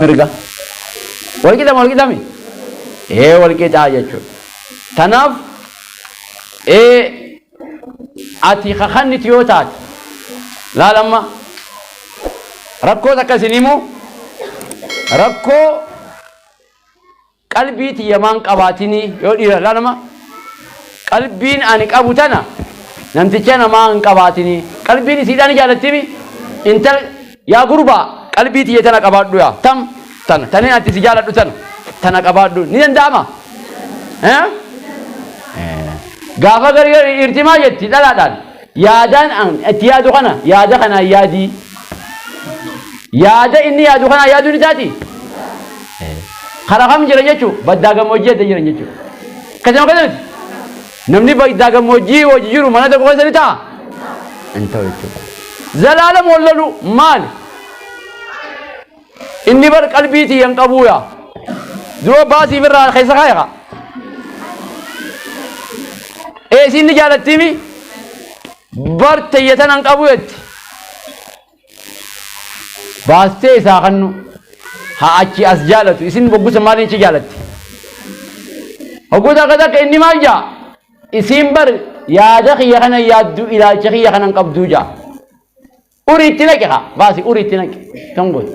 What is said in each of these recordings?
Mirga. Wal qixa wal qixami? Ee wal qixaa jechuudha. Tanaaf ee ati kakanniti yoo taate laal amma rakkoo takka isin himu rakkoo Qalbii tiyya maan qabaatinii yoo dhiira laal amma qalbiin ani qabu tana namticha na maa hin qabaatinii qalbiin isiidhaa ni jaalattimi intal yaa gurbaa qalbii tiyya tana qabaadhu yaa tam tana tanin ati si jaaladhu tana tana qabaadhu ni danda'ama eh gaafa gari gari dhiirti maa jetti dhalaadhaan yaadaan an itti yaadu kana yaada kanaan yaadii yaada inni yaadu kanaan yaaduu ni taati Kara kam jiran jechuun baddaa gammoojjii adda jiran jechuudha. Akkasuma akkasuma miti. Namni baddaa gammoojjii hojii jiru mana tokko keessa ni ta'a? Hin ta'u jechuudha. Zalaalam wal lolu maali? Inni bar qalbii tiyya hin qabuu yaa. Dura baasii irraa keessa kaa'e kaa. Ee isiin ni jaalattiimi? Bar tiyya tana hin qabu jetti. Baastee isaa kannu haa achi as jaalatu isin boggusa maaliin achi jaalatti? Hogguu takka takka inni maal jaa? Isiin bar yaada kiyya kana yaaddu ilaalcha kiyya kana hin qabduu jaa. Urii itti naqi haa baasi urii itti naqi tan gooti.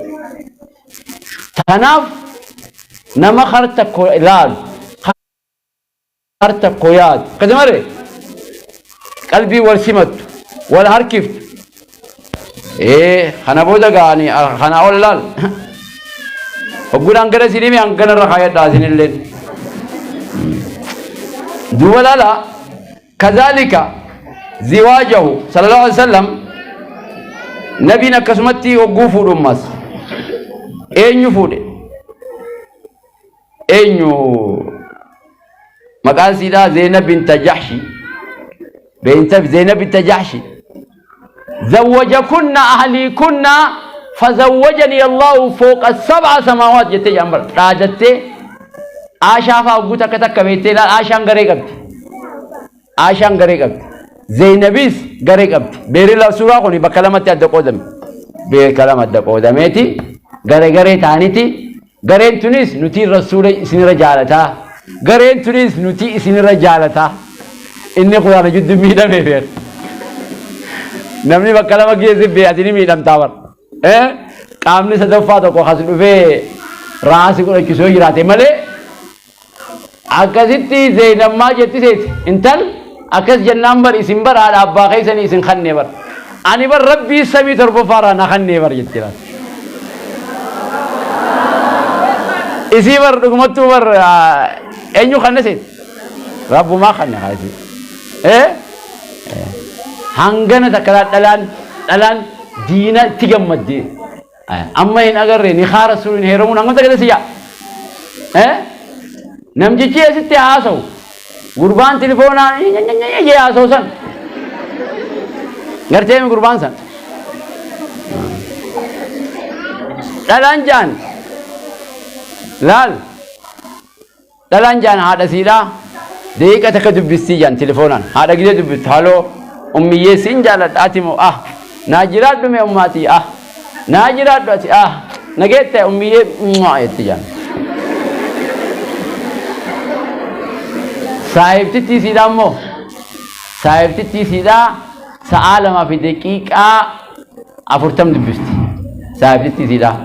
Tanaaf nama kar takko ilaalu Har tokko yaadu. Akkasi marre qalbii wal simattu, wal harkiftu. Ee kana booda gaani kana ol laal. Hogguudhaan gara isin hime hangana irra kaayadhaa isinilleen. Duuba laala kazaalika ziwaajahu sallallahu alaihi wasallam nabiin akkasumatti hogguu fuudhummas eenyu fuudhe Eenyu maqaan siidhaa Zeynab binta Jahshi. Binta Zeynab binta Jahshi. Zawwajakunna ahliikunna fazawwajani Allahu fawqa sab'a samaawaat jettee jedhan bara dhaadattee Aashaa fa'aa hogguu takka takka beektee ilaal Aashaan garee qabdi. Aashaan garee qabdi. Zeynabis garee qabdi. Beerri suuraa kun bakka lamatti adda qoodame. Bakka lama adda qoodameeti. Garee garee ta'aniiti. Gareen tunis nuti rasuula isinirra jaalataa. Gareen tunis nuti isinirra jaalataa. Inni quraana jiddu miidhamee beeka. Namni bakka lama geesse beekati ni miidhamtaa bara. Qaamni sadaffaa tokko as dhufee raasi godhachiisu yoo jiraate malee Akkasitti Zeynab maal jetti seete? Intal akkas jennaan bar isin bar haadha abbaa keessanii isin kannee bar. Ani bar rabbii samii torbaffaarraa na kannee bar jetti laata. Isii bar dhugumattuu bar eenyu kanne seete? Rabbumaa kanne haa isii. Eh? Hangana takka dhalaan dhalaan diina itti gammaddee. Amma hin agarre nikaa rasuulin heerumuun hangam takka si jaa. Eh? Namtichi asitti haasawu gurbaan tilifoonaan jee haasawu san. Gartee mi gurbaan san. Dhalaan jaan laal Dhalaan jaan haadha siidhaa daqiiqa takka dubbistii jaan telefoonaan haadha gidee dubbistu haloo ummiyyee siin jaaladha ati moo ah naa jiraadhu mee ummaatii ah naa jiraadhu ati ah nageette ummiyyee mwaa jetti jaan. Saahibtittii siidhaa immoo saahibtittii siidhaa sa'aa 2:40 dubbisti. Saahibtittii isiidhaa.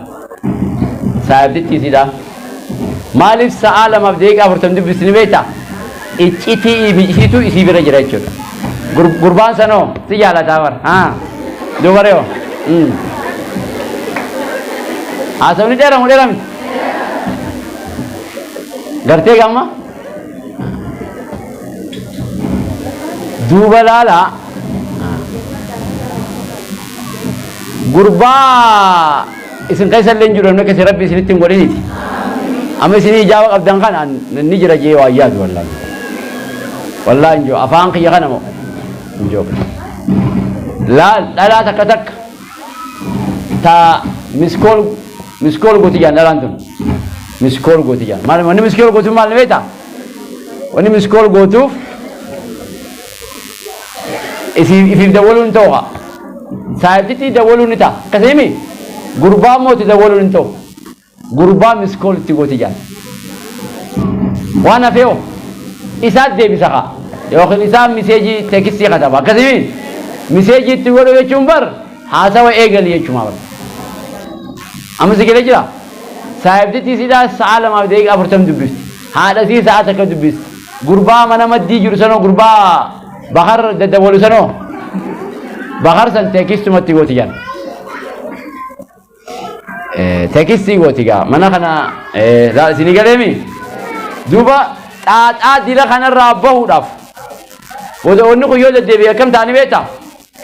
Saahibtittii isiidhaa. Maaliif sa'aa 2:40 dubbisti ni beektaa? Iccitii isiitu isii bira jira jechuudha. Gurbaan sanoo si jaalataa bara. Haa. Dubaree hoo. Haasawni dheeramu dheerami. Gartee gamma? Duuba laalaa gurbaa isin keessa illee hin jiru namni akkasii rabbi isinitti hin godhiniti. Amma isin ijaaba qabdan kana ni jira jee waan yaadu wallaahi. Wallaahi hin jiru afaan kiyya kana moo hin jiru. Laal dhalaa takka takka ta miskool miskool gooti jaan dhalaan tun miskool gooti jaan maal wanni miskool gootuuf maal ni beektaa wanni miskool gootuuf isiif ifiif dawwaluun hin ta'u haa saahibtittii dawwaluun ni ta'a akkasii mi gurbaa immoo itti dawwaluun hin ta'u. Gurbaa miskool itti gooti jaan. Waan hafee hoo isaat deebisa kaa yookiin isaan miseejii teekistii kataba akkasii miseejii itti godhu jechuun bar haasawa eegali jechumaa bar. Amma si galee jira. Saahibtitti isiidhaa sa'a 2:40 dubbifti. Haadha isii sa'a 1 dubbisti. Gurbaa mana maddii jiru sanoo, gurbaa bakar daddawalu sanoo, bakar san teekistumatti gooti jaan. Teekistii gooti gaa mana kana isinii galeemi. Duuba xaaxaa dila kanarraa bahuudhaaf booda wanni kun yoo deddeebi'e akkam ta'anii beektaa?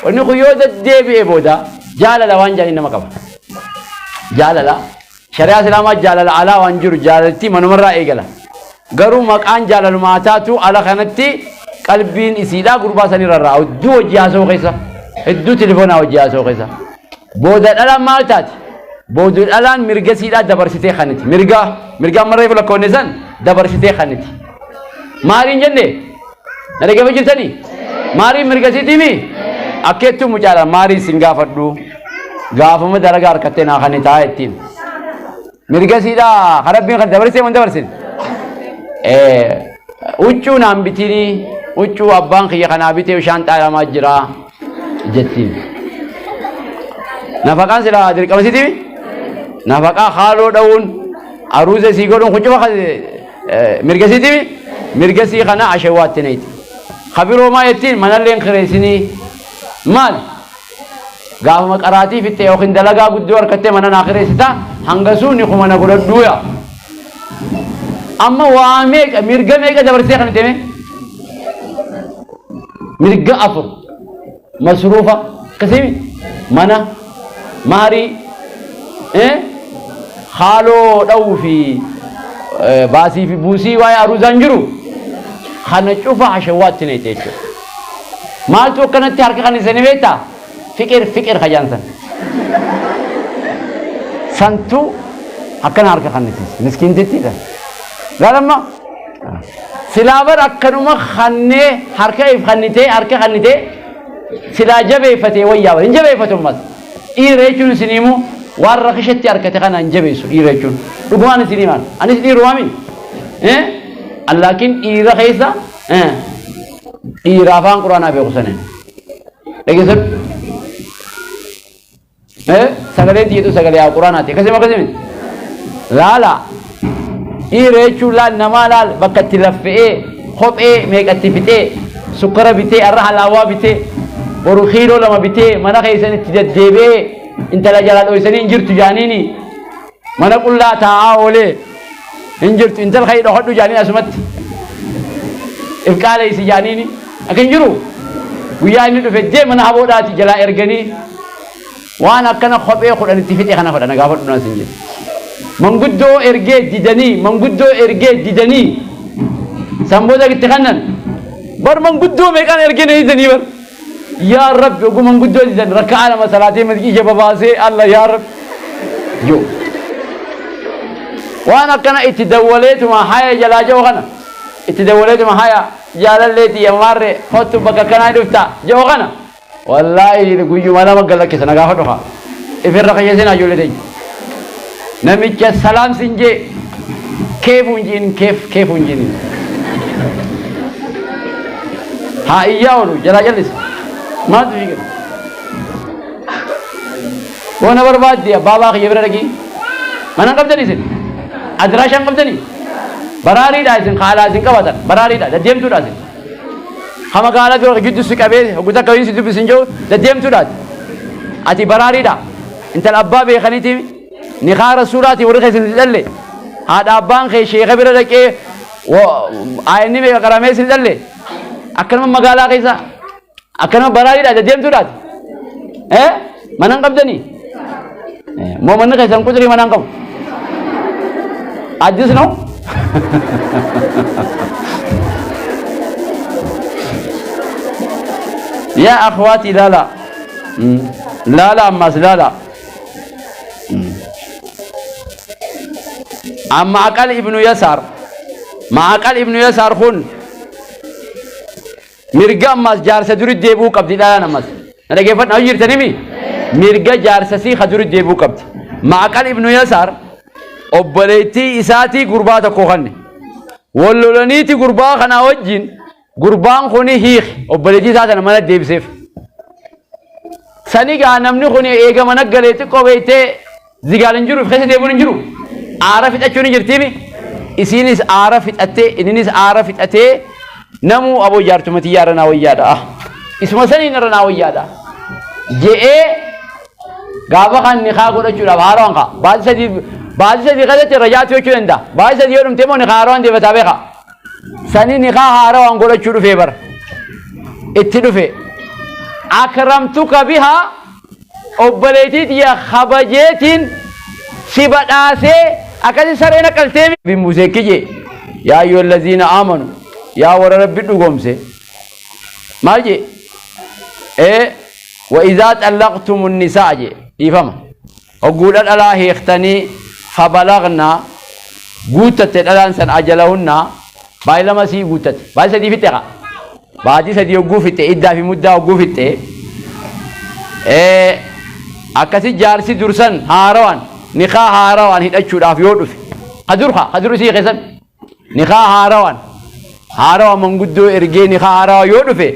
Wanni kun yoo deddeebi'e booda jaalala waan jedhanii nama qaba. Jaalala shari'aa islaamaa jaalala alaa waan jiru jaalalti manumarraa eegala. Garuu maqaan jaalalumaa taatu ala kanatti qalbiin isiidhaa gurbaa sanirra irraa hedduu hojii haasa'uu keessa, hedduu telefoonaa hojii haasa'uu keessa. Booda dhalaan maal taati? Booda dhalaan mirga siidhaa dabarsitee kaniti. Mirga mirga amma reefu lakkoofne san dabarsitee kaniti. Maaliin jenne? Na dhaggeeffa jirtanii? Maariin mirga siitiimi? Akkeettuu mucaadha maariin sin gaafadhu. Gaafuma dalagaa harkattee naa kan ta'a ittiin. Mirga siidhaa kan rabbiin kan dabarsee mun dabarsin. Huccuu naan bitinii, huccuu abbaan kiyya kanaa bitee shaanxaa lamaa jira jettiin. Nafaqaan silaa dirqama siitiimi? Nafaqaa haaloo dha'uun aruuza sii godhuun kun cufa mirga siitiimi? Mirga sii kana ashawaatti neeti. Kabiroo maa jettiin manallee hin kireessinii maal? Gaafuma qaraatii fixxe yookiin dalagaa guddoo harkattee mana naa kireessita, hangasuu ni kuma na godhadhuu yaa. Amma waa meeqa, mirga meeqa dabarsitee kan deeme? Mirga afur. Masruufa akkasii, mana, maarii, haaloo dha'uu fi baasii fi buusii waa'ee aruuzaan jiru kana cufa hashawaatti neete jechuudha. Maaltu akkanatti harka kan isanii beektaa? Fiqir fiqir kajaan san. Santu akkana harka kan isiis miskiintittiidha. Gaalamma silaa bar akkanuma kannee harka if kannitee harka kannitee silaa jabeeffatee wayyaa bar hin jabeeffatu ammas. Dhiira jechuun isin himu waan rakishatti harkate kana hin jabeessu dhiira jechuun. Dhugumaan isin himaan. Anis dhiirumaa mi? Eh? Laakiin dhiira keessa dhiira afaan quraanaa beeku saneen. Dhageessadhu. Sagaleen tiyyetu sagalee haa quraanaati. Akkasii akkasii miti. Laala. Dhiira jechuun laal namaa laal bakka itti laffe'ee kophee meeqatti fixee sukkara bitee har'a halaawaa bitee boru kiiloo 2 bitee mana keessan itti deddeebi'ee intala jalaa dhoysanii hin jirtu jaaniini mana qullaa taa'aa oolee hin jirtu intal ka'ii dhokadhu jaaniin asumatti if qaaleysi jaaniini akka hin jiru guyyaa inni dhufe dee mana haboodhaati jalaa erganii waan akkana kophee 10 itti fixe kana fedha na gaafadhu naan sin jedhe. Manguddoo ergee didanii, manguddoo ergee didanii, san booda itti kannan bar manguddoo meeqaan ergee na didanii bar. Yaa Rabbi, oguu manguddoo didan rakka'a 2 salaatee ija babaasee Allah yaa Rabbi. Yoo. Waan akkana itti dawwaleetuma haya jalaa jiru kana itti dawwaleetuma haya jaalallee tiyya maarree kottu bakka akkanaa dhufta jiru kana. Wallaahi guyyuma 2 galakkisa na gaafadhu kaa. Ifirra kayyasin ijoollee teenya. Namicha salaam sin jee keefuun jiin keef keefuun jiin. Haa iyyaa oolu jalaa jallisa. Maaltu fi gala? Bona barbaaddi abbaa baa kiyya bira dhaqii. Mana hin qabdanii isin? Adiraashaa hin qabdanii? Baraariidha isin haalaa isin qabatan. Baraariidha deddeemtuudha isin. Ha magaalaa dura giddu si qabee hoggu takka si dubbisin jiru deddeemtuudhaati. Ati baraariidha. Intala abbaa beekaniiti nikaa rasuulaati warri keessan si dhalle. Haadha abbaan kee sheeka bira dhaqee aayinni meeqa qaramee si dhalle. Akkanuma magaalaa keessa akkanuma baraariidha deddeemtuudhaati. Eh? Mana hin qabdanii? Moo manni keessan quxirii mana hin qabu? Addis ነው? Yaa akhwaati, laala. Laala ammas laala. Amma Aqal ibnu Yasaar. Ma'aqal ibnu Yasaar kun mirga ammas jaarsa duri deebi'uu qabdi dhalaan ammas. Na dhageeffadhu, hojii jirtanimi? Mirga jaarsa sii ka duri deebi'uu qabdi. Ma'aqal ibnu Yasaar Obboleettii isaatii gurbaa tokko kanne. Wal lolaniiti gurbaa kanaa wajjin gurbaan kuni hiiki obboleettii isaa tana mana deebiseef. Sani gaa namni kun eega mana galee xiqqoo beektee zigaal hin jiru keessa deemuun hin jiru. Aara fixachuun hin jirtiimi. Isiinis aara fixattee inninis aara fixatee namuu aboo jaartuma tiyyaa irra naa wayyaadha. Isuma saniin irra naa wayyaadha. Je'ee gaafa kan nikaa godhachuudhaaf haaraan kaa baatii sadii keessatti rajaatu jechuu danda'a. Baatii 3 yoo dhumte immoo nikaa haaraan deebataa beeka. Sani nikaa haaraan godhachuu dhufee bara. Itti dhufe. Akramtuka bihaa, obboleettii tiyya kabajeetiin si badhaasee, akkasi sareen akkaltee. Musee kije, yaa ayyuhal laziina aamanu, yaa warra Rabbi dhugoomse, maal jee? Ee, wa izaa xallaqtumu nisaa jee, dhiifama, hogguudha dhalaa hiiktanii, fabalagna, guuttatte dhalaan san, ajalahunna, baay'ee lama sii guuttatte, baay'ee 3 fixxe kaa, baatii 3 hogguu fixxe, iddaa fi muddaa hogguu fixxe, akkasi jaarsi dursan haarawaan nikaa haarawaan hidhachuudhaaf yoo dhufe, kadur kaa kadur isii keessan nikaa haarawaan manguddoo ergee nikaa haarawaa yoo dhufe,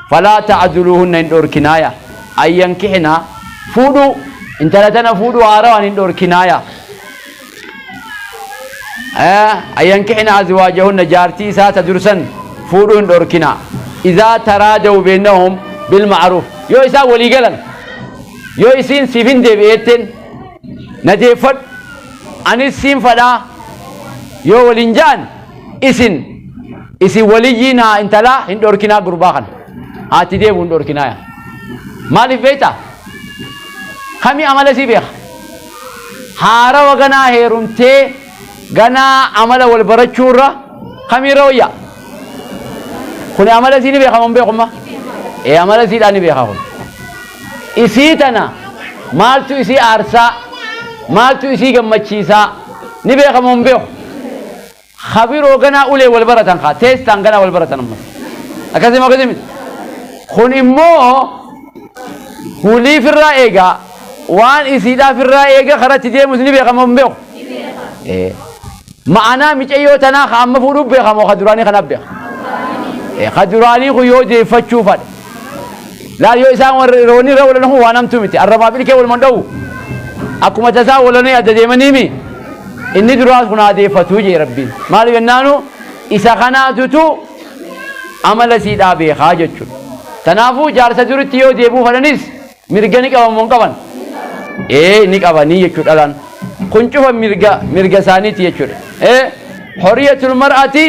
falaa ta'duluuhunna, hin dhorkinaaya, an yankixna, fuudhuu, intala tana fuudhuu haarawaan hin dhorkinaaya, an yankixna azwaajahunna, jaartii isaa ta dursan fuudhuu hin dhorkina, idaa taraadaw beynahum bilma'ruuf, yoo isaan walii galan, yoo isiin siif hin deebi'eetteen na deeffadhu, anis siin fadhaa yoo waliin ja'an, isin waliyyiin haa intalaa hin dhorkinaa, gurbaa kana haati deemu hin dhorkinaa. Maaliif beektaa? Kami amala sii beeka? Haarawa ganaa heerumtee ganaa amala wal barachuurra kamiirra wayya? Kun amala isii ni beeka moo hin beekumma? Ee, amala isiidhaa ni beeka. Kun isii tana maaltu isii aarsaa, maaltu isii gammachiisaa ni beeka moo hin beeku? Kabiroo ganaa ulee wal baratan kaa teestaan ganaa wal baratan ammas akkasii moo akkasii miti? Kun immoo huliif irraa eegaa, waan isiidhaaf irraa eega, karatti deemus ni beeka moo hin beeku? Ma'anaa micayyoo tanaa ka amma fuudhuuf beeka moo ka duraanii kanaaf beeka? Ka duraanii kun yoo deeffachuu fadhe laal, yoo isaan warri roonni irra walan kun waan hamtuu miti, arrabaa bilkee waluma dha'u, akkuma tasaa walanii adda deemaniimi, inni duraas kun haa deeffatuu jee Rabbiin. Maaliif jennaanu, isa kanaatutu amala siidhaa beekaa jechuudha. Kanaafuu jaarsa duritti yoo deebi'uu fedhanis mirga ni qaban moo hin qaban? Ee, ni qabanii jechuudha. Dhalaan kun cufa mirga isaaniiti jechuudha. Ee, horiyatul mar'ati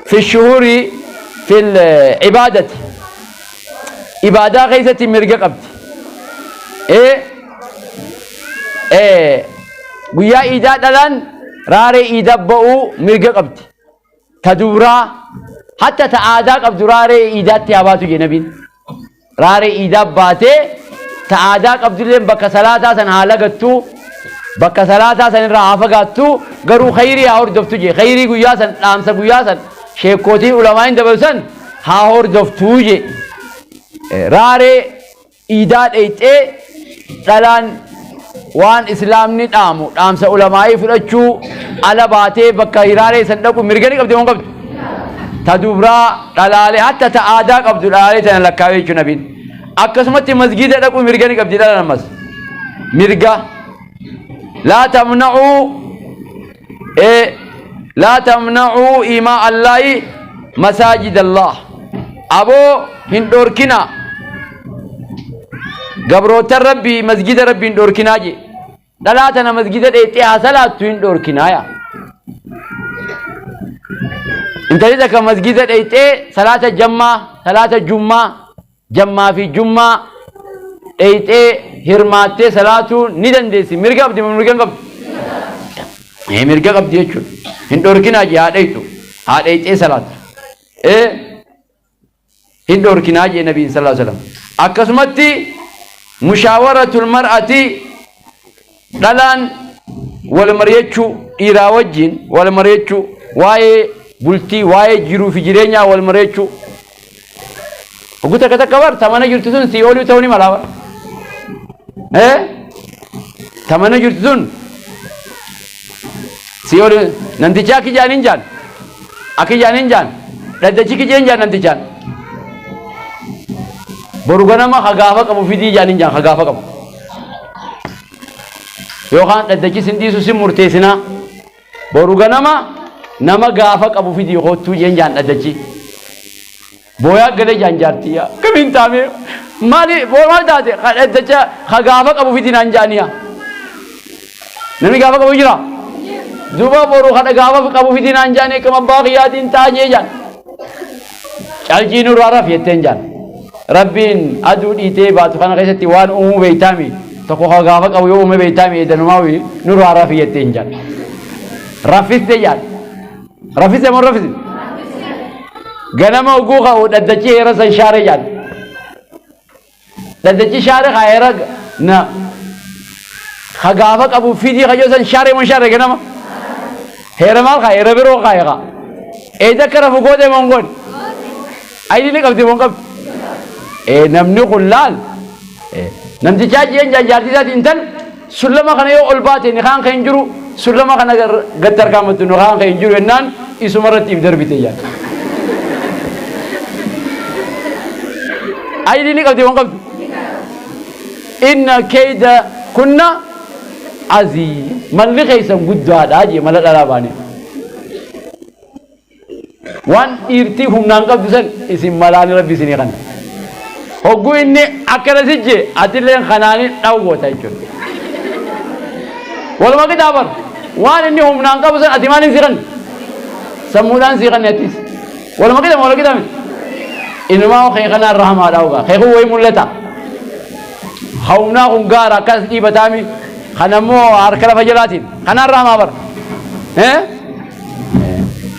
fi shuhuri fil ibaadati, ibaadaa keessatti mirga qabdi. Ee, guyyaa iidaa dhalaan raaree iidaa ba'uu mirga qabdi. Ta dubraa hatta ta aadaa qabdu raaree iidaatti haa baatu jee nabiin. Raaree iidaa baatee, ta aadaa qabdulleen bakka salaataa san haa lagattu, bakka salaataa san irraa haa fagaattu, garuu khayrii haa hordoftu jee. Khayrii guyyaa san, dhaamsa guyyaa san sheekootiin ulamaa'iin dabalsan haa hordoftuu jee. Raaree iidaa dheeyxee dhalaan waan islaamni dhaamu, dhaamsa ulamaa'ii fudhachuu ala baatee bakka raaree san dhaqu mirga ni qabdi moo hin qabdu? Ta dubraa dhalaalee hatta ta aadaa qabdu dhalaalee tana lakkaa'ee jechuun nabiin. Akkasumatti masgiida dhaqu mirga ni qabdi dhalaan ammas. Mirga laa tamna'uu, laa tamna'uu imaa Allaahi masaajid Allah, aboo hin dhorkina gabrootan Rabbii, masgida Rabbii hin dhorkinaa je. Dhalaa tana masgida dheexxee haa salaattu hin dhorkinaa. Yaa intalli takka masgida dheexxee salaata jammaa, salaata jummaa, jammaa fi jummaa dheexxee hirmaattee salaatuu ni dandeessi. Mirga qabdi moo mirga hin qabdu? Ee, mirga qabdi jechuudha. Hin dhorkinaa jee, haa dheexxu, haa dheexxee salaattu. Ee, hin dhorkinaa jee nabiin sallallahu alaihi wasallam. Akkasumatti mushaawaratul mar'ati, dhalaan wal mari'achuu, dhiiraa wajjin wal mari'achuu, waa'ee bultii, waa'ee jiruu fi jireenyaa wal mari'achuu. Hogguu takka takka bar ta mana jirtu sun sii olii ta'uu ni malaa bar. Ee, ta mana jirtu sun Si ol namtichaa akki jaaniin jaan. Akki jaaniin jaan. Dhaddachi kijeen jaan namtichaan. Boru ganama ka gaafa qabu fidii jaaniin jaan ka gaafa qabu. Yookaan dhaddachi sin dhiisu sin murteessinaa. Boru ganama nama gaafa qabu fidii koottuu jeen jaan dhaddachi. Booyaa galee jaan jaartii yaa. Kamiin taamee maali boo maal taate ka dhaddacha ka gaafa qabu fidii naan jaaniya. Namni gaafa qabu jira. Duuba boru ka gaafa qabu fidii naan jaanii akkam abbaa kiyyaatiin ta'a jee jaan. Calcii nurraa rafi jetteen jaan. Rabbiin aduu dhiitee baatu kana keessatti waan uumuu beeytaami tokko ka gaafa qabu yoo uume beeytaami eedanumaa nurraa rafi jetteen jaan. Raffiste jaan. Raffiste moo raffiste? Ganama oguu ka'u dhaddachi heera san shaare jaan. Dhaddachi shaare ka heera na ka gaafa qabu fidii ka san shaare moo shaare ganama. Heera maal ka heera biroo ka heera. Eeda akka rafu goote moo hin goone? Ayilii ni qabdi moo hin qabdu? Ee namni kun laal namtichaa jeen jaartii isaatiin intal Sullama kana yoo ol baate nikaan kee hin jiru, sullama kana gad tarkaanfattu nikaan kee hin jiru jennaan isuma irratti if darbite jedhan. Aylii ni qabdi moo hin qabdu? Inna keeyda kunna azii malli keessan guddaadha jee mala dhalaa baanee. Waan dhiirtii humnaan qabdu san isin malaani rabbi isinii kanna. Hogguu inni akkana si jee atilleen kanaani dhaw goota jechuudha. Waluma qixaa bar waan inni humnaan qabu san ati maaliin si kanne? Sammuudhaan si kanne atis. Waluma qixa wal qixa miti. Inumaa kee kanaan rahamaadha ogaa. Kee kun wayi mul'ata. Humnaa kun gaara akkas dhiibataami. Kan ammoo harka lafa jalaatiin. Kanaan rahamaa bar. Eh?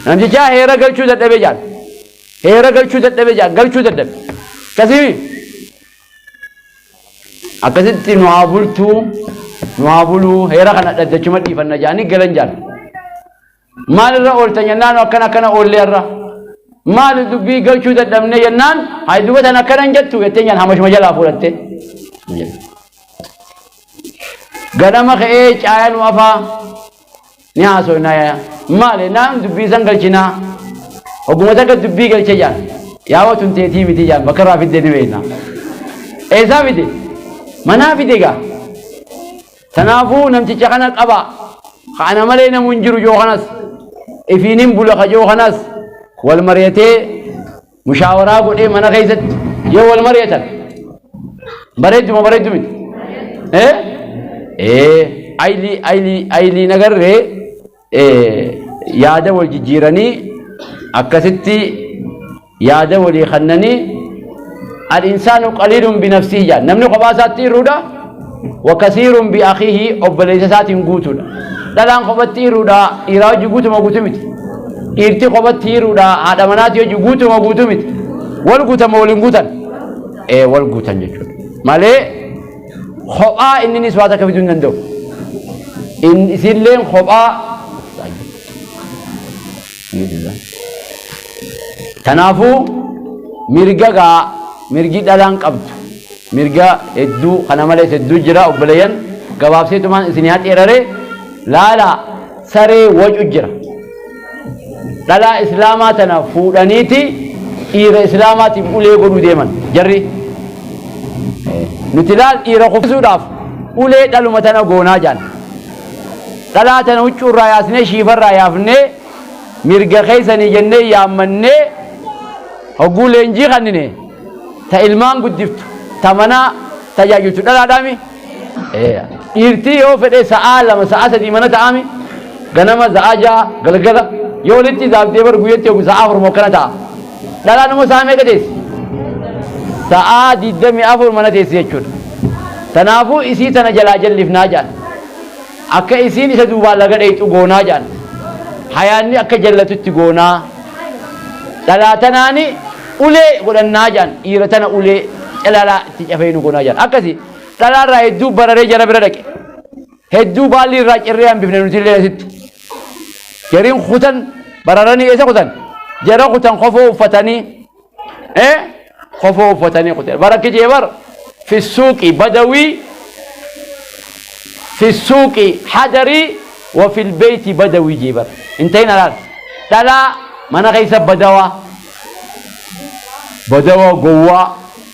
Namtichaa heera galchuu dadhabe jaan. Heera galchuu dadhabe jaan. Galchuu dadhabe. Akkasii akkasitti nu haa bultuu nu haa buluu heera kana dhaddachuma dhiifanna jaanii galan jaan. Maalirra ooltan jennaan akkana akkana oollee irra. Maali dubbii galchuu dadhabne jennaan haa dubbatan akkana hin jettu jettee jaan hamashuma jalaa fuudhatte. Ganama ka'ee caaya nu afaa. Ni haasofna maali naan dubbii san galchinaa ogguma takka dubbii galche jaan yaa tun teetii miti jaan bakka irraa fidde ni beekna. Eessaa fide? Manaa fide gaa. Tanaafuu namticha kana qaba. Kana malee namu hin jiru joo kanas ifiinin bula ka joo kanas wal mari'atee Mushaawaraa godhee mana keessatti yoo wal mari'atan bareedduma bareeddu miti. Eh? Eh, aylii aylii aylii nagarree yaada wal jijjiiranii akkasitti yaada walii kannanii al-insaanu qaliilun binafsihi jedhan namni kophaa isaatti irruudha wa kasiirun bi akhiihi obboleessa isaatiin guutuudha. Dhalaan kophatti irruudha dhiiraa hojii guutuma guutuu miti. Dhiirti kophatti hiruudha haadha manaatii hojii guutuma guutuu miti. Wal guutan moo waliin guutan? Ee wal guutan jechuudha. Malee kophaa inninis waa takka fiduu hin danda'u. Isilleen kophaa Kanaafuu mirga gaa mirgi dhalaan qabdu mirga hedduu kana malees hedduu jira obboleeyyan gabaabseetumaan isin haa xeerare laalaa saree wacu jira. Dhalaa islaamaa tana fuudhaniiti dhiira islaamaatiif ulee godhuu deeman jarri. Nuti laal dhiira kuffisuudhaaf ulee dhaluma tana goonaa jaan. Dhalaa tana huccuu irraa yaasnee shiifa irraa yaafnee mirga keessanii jennee yaammannee hogguu leenjii kannine ta ilmaan guddiftu ta mana tajaajiltu dhalaadhaami. Dhiirtii yoo fedhe sa'aa 2 sa'aa 3 mana ta'aami ganama sa'aa 6 galgala yoo walitti hisaabdee bar guyyatti yookiin sa'aa 4 moo akkana ta'a. Dhalaan immoo sa'aa meeqa teessi? Sa'aa 24 mana teessi jechuudha. Tanaafuu isii tana jalaa jallifnaa jedhan. Akka isiin isa duubaan laga dheyxu goonaa jedhan. Hayaanni akka jallatutti goonaa. Dhalaa tanaani ulee godhannaa jedhan. Dhiira tana ulee calalaa itti cafeenu goonaa jedhan. Akkasi. Dhalaa irraa hedduu bararee jara bira dhaqe. Hedduu baalli irraa cirree hambifne nuti illee asitti. Jariin kutan bararanii eessa kutan? Jara kutan kofoo uffatanii eh kofoo uffatanii kutan. Bara kijee bar fi suuqi badawii fi suuqi hadarii Wa fil beeyti badawi jee bar. Hin ta'in alaal. Dhalaa mana keessa badawaa. Badawaa gowwaa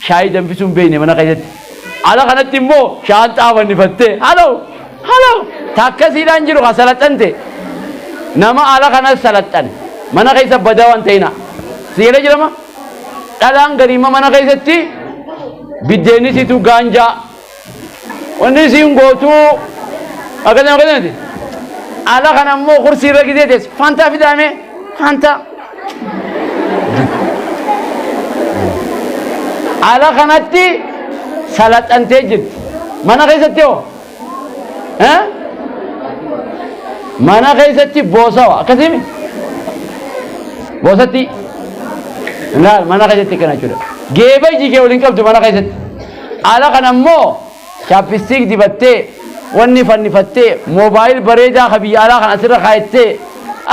shaayii danfisuu hin beekne mana keessatti. Ala kanatti immoo shaanxaa fannifattee haloo haloo takkasiidhaan jiru kan salaxxante. Nama ala kanas salaxxan. Mana keessa badawaa hin ta'ina. Si galee jirama? Dhalaan gariima mana keessatti biddeenni situ gaanjaa. Wanni isiin gootuu akkasuma akkasumatti. Ala kana immoo kursii irra gizee teessu faantaa fidaame faantaa. Ala kanatti salaxantee jirti. Mana keessatti hoo? Eh? Mana keessatti boosawa akkasii boosatti laal mana keessatti kana jechuudha. Geeba jigee waliin qabdu mana keessatti. Ala kana immoo chaappistiik dibattee wanni fannifattee moobaayil bareedaa ka biyya alaa kan asirra kaayattee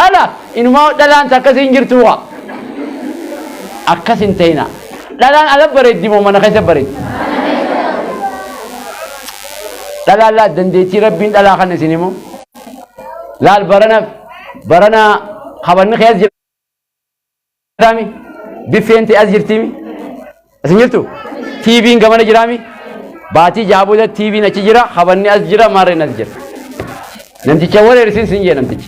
ala inumaa dhalaan akkasii hin jirtu waa. Akkas hin ta'ina. Dhalaan ala bareeddi moo mana keessa bareeddi? Dhalaan laa dandeettii rabbiin dhalaa kan isin himu. Laal barana barana habanni kee as jiraami? Biffeen ta'e as jirtiimi? As hin jirtu? TV'n gamana jiraami? Baatii jaha booda TV'n achi jira, habanni as jira, maarreen as jira. Namticha wareersin sin jee namtichi.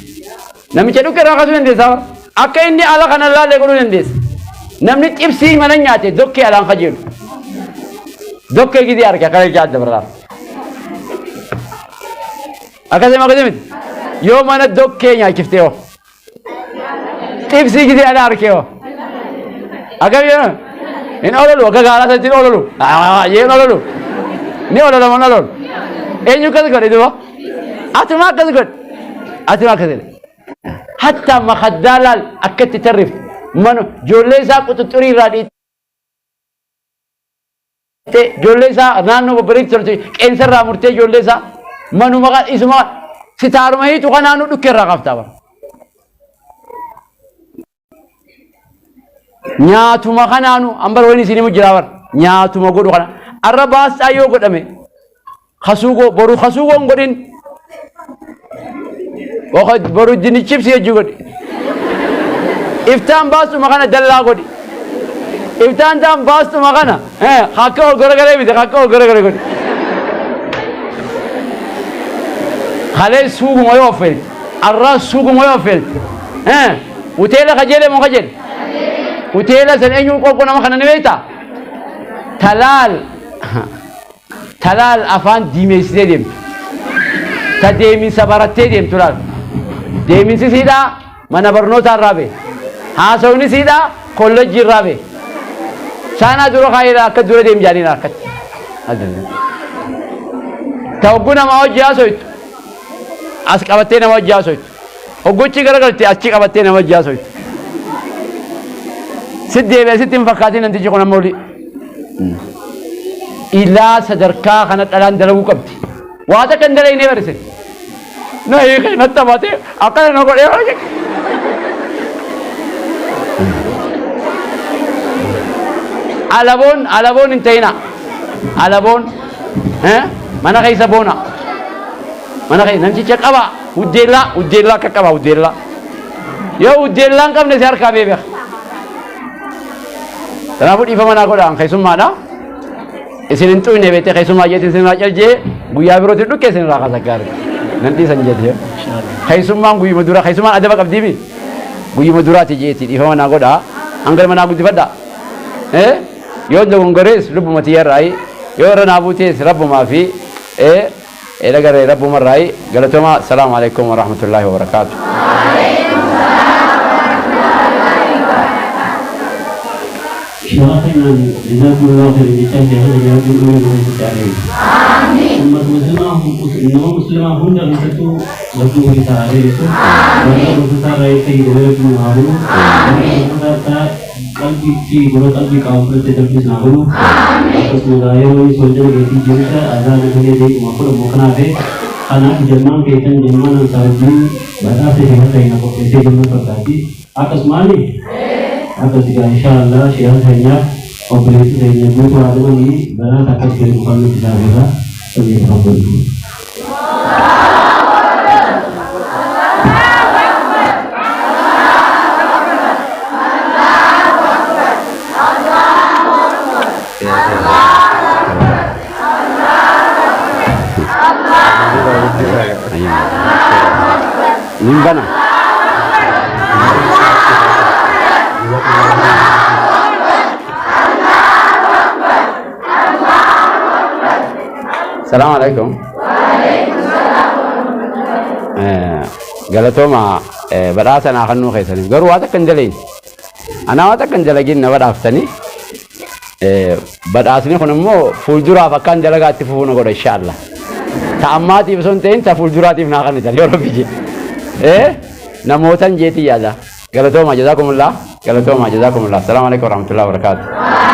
Namicha dhukke irraa kaasuu dandeessaa bara. Akka inni ala kana laallee godhuu dandeessa. Namni xibsii mana nyaate dokkee alaan kajeelu. Dokkee gidee arge akkana jechaa adda barraaf. Akkasii akkasii miti. Yoo mana dokkee nyaachiftee hoo. Xibsii gidee ala arge hoo. Akkam yoo hin ololu akka gaaraa sanatti hin ololu. Yee hin ololu. Ni ololama hin ololu. Eenyu akkas godhe duuba? Atuma akkas godhe. Atuma akkas godhe. Hatta makaddaa laal akka itti tarriftu. Manu ijoollee isaa quxuxurii irraa dhiittee ijoollee isaa naannoo babbareetti tolche qeensa irraa murtee ijoollee isaa manuma isuma sitaaruma hiitu kanaanuu dhukkee irraa kaaftaa bara. Nyaatuma kanaanu an bara wani isin himu jira bara nyaatuma godhu kana arra baasxaa yoo godhame kasuugoo boru kasuugoo hin godhin boru dinnichibsi jechuu godhi iftaan baastuma kana dallaa godhi iftaan taan baastuma kana akka ol garagalee miti akka ol garagalee godhi kalee suuguma yoo affeelte arraa suuguma yoo affeelte Hoteela kajeele moo kajeele? Hoteela san eenyuun qoqqoo nama kana ni beektaa? Talaal talaal afaan diimeessitee deemtu. Ta deeminsa barattee deemtu laal. Deeminsi siidhaa mana barnootaa irraa ba'e. Haasawni siidhaa kollejjii irraa ba'e. Saanaa dura kaayee akka dura deem jaaniin akkatti. Ta hogguu namaa hojii haasoytu. As qabattee nama hojii haasoytu. Hogguchi garagalte achi qabattee nama wajji haasoytu. Sit deebi'a sitti hin fakkaatin namtichi kun amma olii. Ilaa sadarkaa kana dhalaan dalaguu qabdi. Waa takka hin dalagnee barise. Na hiikee na taphatee akkana na godhee hojii. Alaboon alaboon hin ta'ina. Alaboon mana keessa boona. Mana keessa namticha qaba. Huddeellaa huddeellaa akka qaba huddeellaa. Yoo huddeellaa hin qabne si harkaa beeka. Kanaafuu dhiifama naa godhaan keessummaadha. Isin hin xuyne beektee keessummaa jeetiin isin irraa caljee guyyaa birootti dhukkee isin irraa kaasa gaarii. Nan dhiisan jeeti. Keessummaan guyyuma dura keessummaan adaba qabdiimi. Guyyuma duraati jeeti dhiifama naa godhaa. Hanga manaa guddifadhaa. Yoo dogongorees lubbuma tiyyarraayi yoo irra naa buutees rabbumaa fi Eela garee rabbuma irraayi galatoomaa assalaamu alaikum warahmatullaahi wabarakaatu. Sheekha keenyaan jazaakumullahu khairan jechaa sheekha keenya rabbiin umrii nu keessatti haa dheeressu. Ummata muslimaa nama muslimaa hunda keessattuu rabbiin umrii isaa haa dheeressu. Warra gorsa isaa irraa fayyadame rabbiin nu haa godhu. Warra gorsa isaa Qalbii fi gurra qalbii qabu fudhatte darbiis naa godhu. Akkasuma gaa yeroo inni soojjana geetii jiruta azaana filee deequma 10 moo kana hafe. Kanaaf jammaan keessan jammaan Ansaaruddin badhaasa sheeka keenya qopheessee jiru na fakkaatti. Akkasumaani? Akkasi gaa inshaa Allah sheeka keenyaaf obboleessi keenya guutuu Aadamanii badhaasa akkas jedhu kan nuti isaaf irraa falyatafaddalu. Nin bana. Salaamu alaikum. Galatooma badhaasa naa kennuu keessaniif garuu waa takka hin dalayin. Anaa waa takka hin dalagin na badhaaftanii. Badhaasni kun immoo fuulduraaf akkaan dalagaa itti fufuu na godha inshaallah. Ta ammaatiif osoo hin ta'in ta fuulduraatiif naa kennitan yoo rabbi jedhe. Namootan jeetii yaada. Galatooma jazaakumullah. Galatooma jazaakumullah. Salaamu alaikum warahmatullahi wabarakatuh.